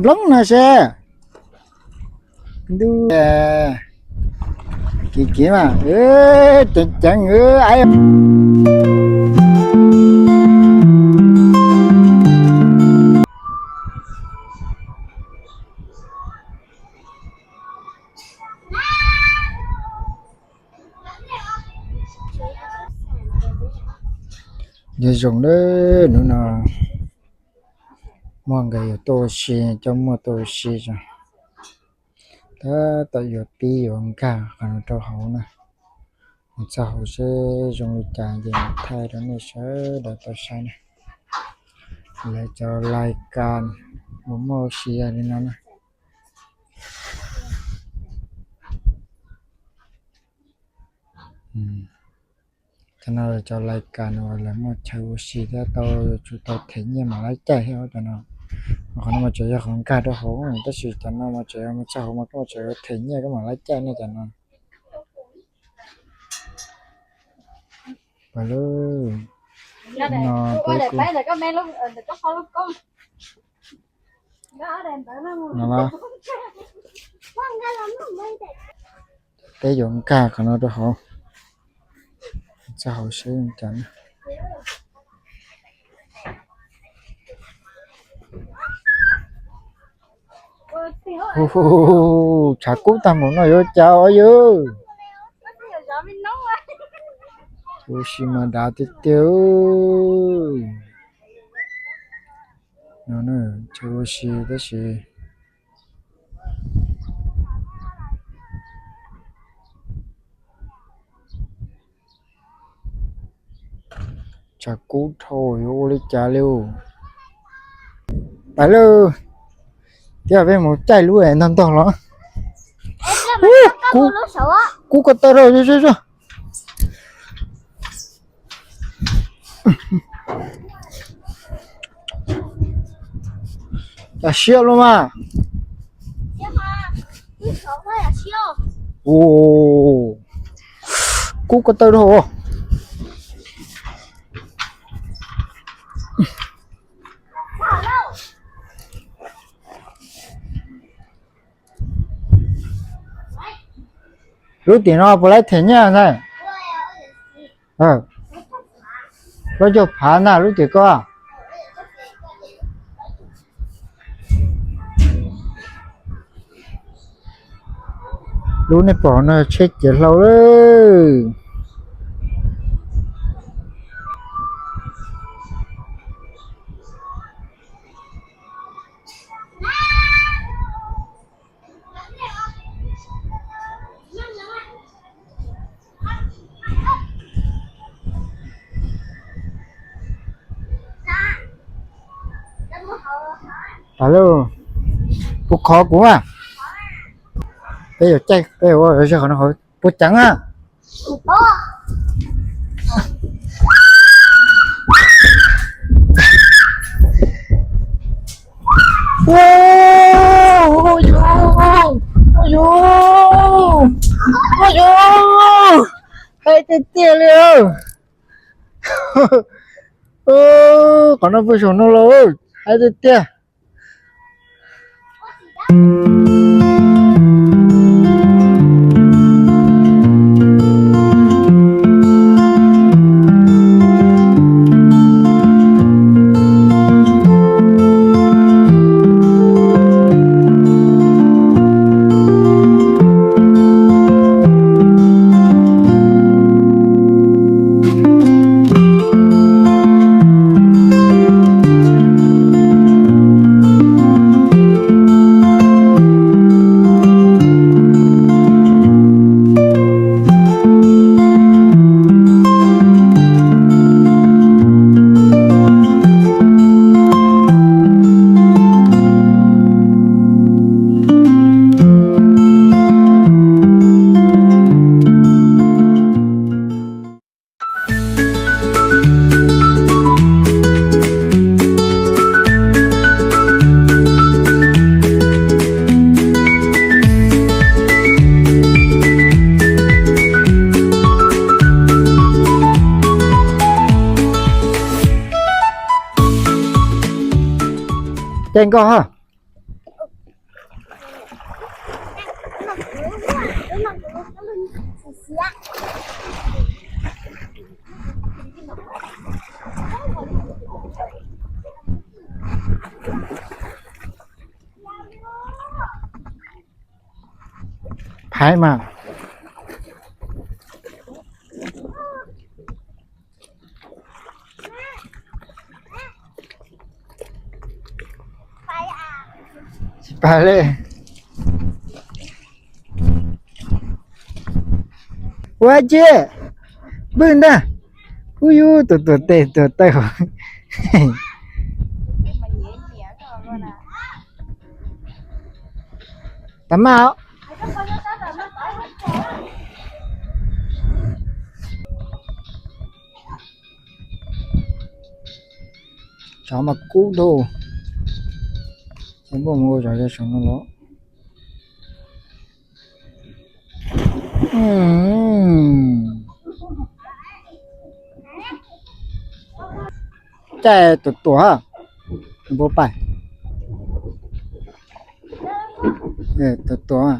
Nplooj no seb. Ntuj, kiv kiv mas, ceev ceev. Nyob zoo na, hnub no muaj nkawd yuav tuaj ua si, coj muaj tuaj ua si tso. Tab tom yuav pib yuav nkag qhov no rau hauv na. Mus txog hauv seb zoo li cas ces mam thaij rau nej sawv daws tau saib na. Lawv cov lais kas uas muaj ua si li no na. Cov no cov lais kas uas lawv muaj chaw ua si thiab tau, tsum tau them nyiaj mam li caij thiab cov no. Qhov no mas tseem yog qhov nkag rau hauv, tab sis cov no mas tseem yog mus txog hauv mas koj tseem yuav them nyiaj koj mam li caij ne cov no. Pais lawm. No peb kuj, no na, peb yuav nkag qhov no rau hauv, txog hauv seb cas na. Tshav kub tag mus no yuav cas os yawg. Ua si mas dav tiag tiag. No na, chaw ua si tab sis tshav kub dhau yuav ua li cas li. Pais lawm, thiab peb mus caij lub ntog ntog los. Kub ko taw rau zuj zuj. Cas siab luaj mas. Kub ko taw rau. Lub tim no puas laib them nyiaj ntag? Plaub caug phav ntag lub tim ko. Lub nej pom no tsheb ciav hlau lawm. Puas khov kuv mas? Peb yuav caij peb ua zog qhov no hauv puas ceev na. Hais tiag tiag li. Qhov no pw saum no los hais tiag tiag. Caij nkoj ha. Haib mas. Tsis pab li. Ua tsi, pw ntag. Ub yub, tus tuam tes tuam taw. Tas mas. Tsov mas kub dhau. Ces npaj mus ua zog yog saum no los. Caij tuam tuam, npua pais, tuam tuam.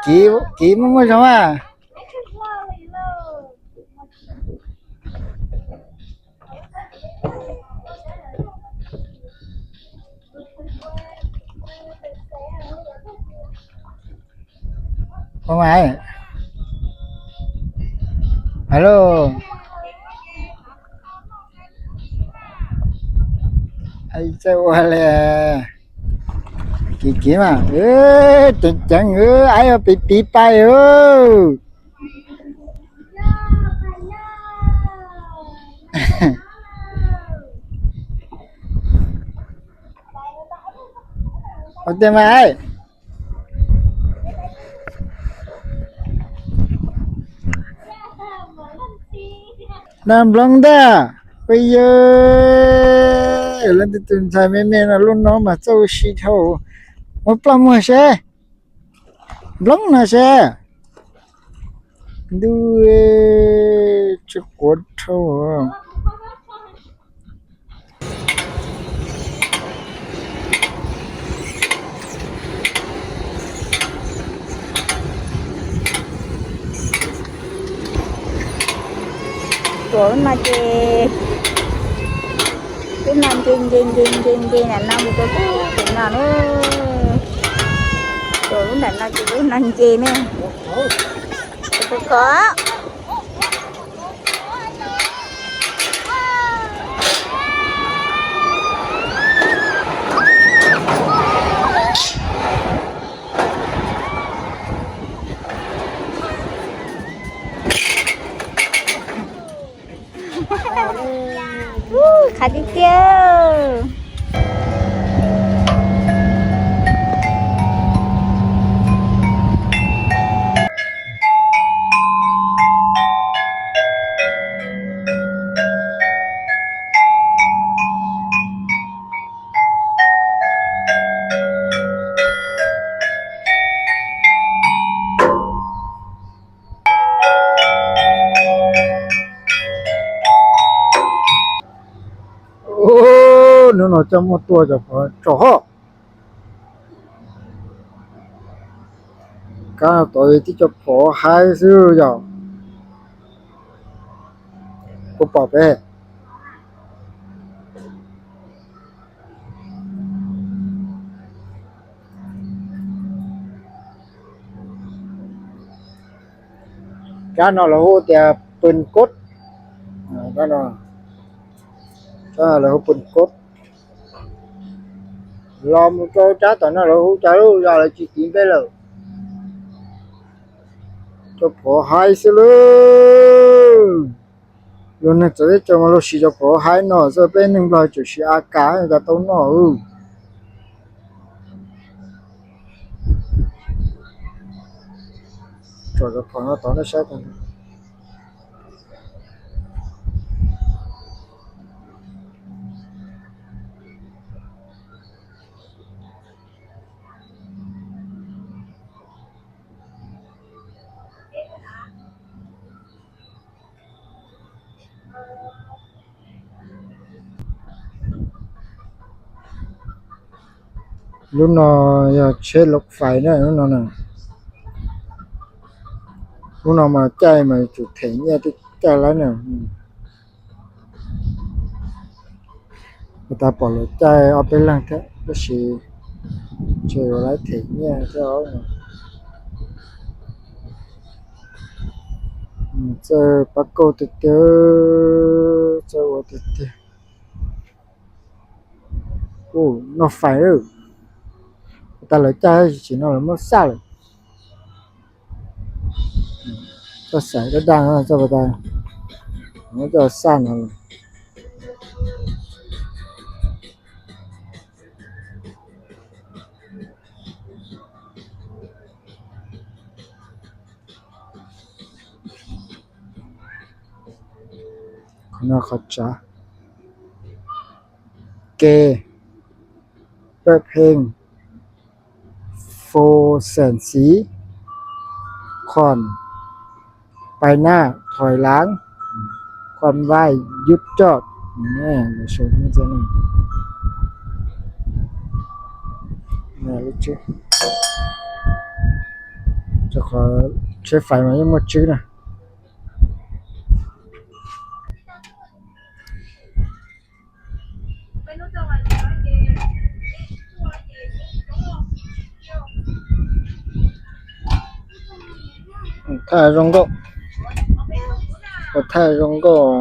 Kiv, kiv muaj muaj zoo a. Ua mas, alo, txawj ua li. Kiv kiv mas, ceev ceev, aib, piv piv pais. Ua tiag mas. Nag nploog ntag. Ua yog leej twg tus ntxhais me me no lub no mas txawj ua si dhau. Muab ploj muag seb. Nploog no seb. Ntuj, tsis quav dhau. Tuam no ces twb nag nce nce nce nce nce nram no mus rau tod, no na. Tuam lub nram no ces lub nag nce ne. Tus khov. Qhav tiag tiag. Hnub no coj muaj tuaj cov phov tsom hoj. Kab no tod tib co phov haib xwb yom. Puas pom peb? Kab no lawv hu tias pws kod. Kab no lawv hu pws kod. Los mus rau kab tom no lawv hu cas lub zos lawv tsis tiv npe lawm. Cov phov haib xwb lauj. Luag neeg txawv teb chaws mas luag siv cov phov haib no xwb, peb neeg Nplog tseem siv A K cas tau noj. Tsom cov phom no tod nej saib tag. Lub no yog tsheb lov fais na, lub no na. Lub no mas caij mas yuav tsum them nyiaj thiaj caij laib na. Kuv tas pom lawv caij ob peb leeg thiab tab sis Tseem yuav laiv them nyiaj thiab os. Txawj pab kauj tiag tiag, txawj ua tiag tiag. Ua noj fais lawm. Tag lawv caj tsis no lawv muab xaj lawm. Txoj xaiv dab daj no txoj pas tas, muab coj xaj no lawm. Qhov no qhov tsav. Ke, pawj pheej, fo xeem xiv, khoom, pais naj, thoi laav, khoom vaij, yub coj. Lub tswb, qhov tsheb fais mas yeej muaj tswb na. Thaj zoo nkauj, thaj zoo nkauj.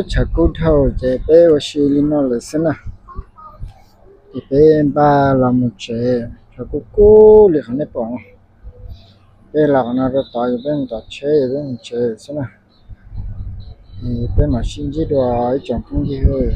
Tshav kub dhau ces peb ua si li no lawm xwb na. Ces peb npaj los mus tsev, tshav kub kub li qhov nej pom. Peb los qhov no rau tod, yog peb mus tom tsheb, yog peb mus tsev xwb na. Peb mam sib ntsib dua ib tsoom phooj ywg.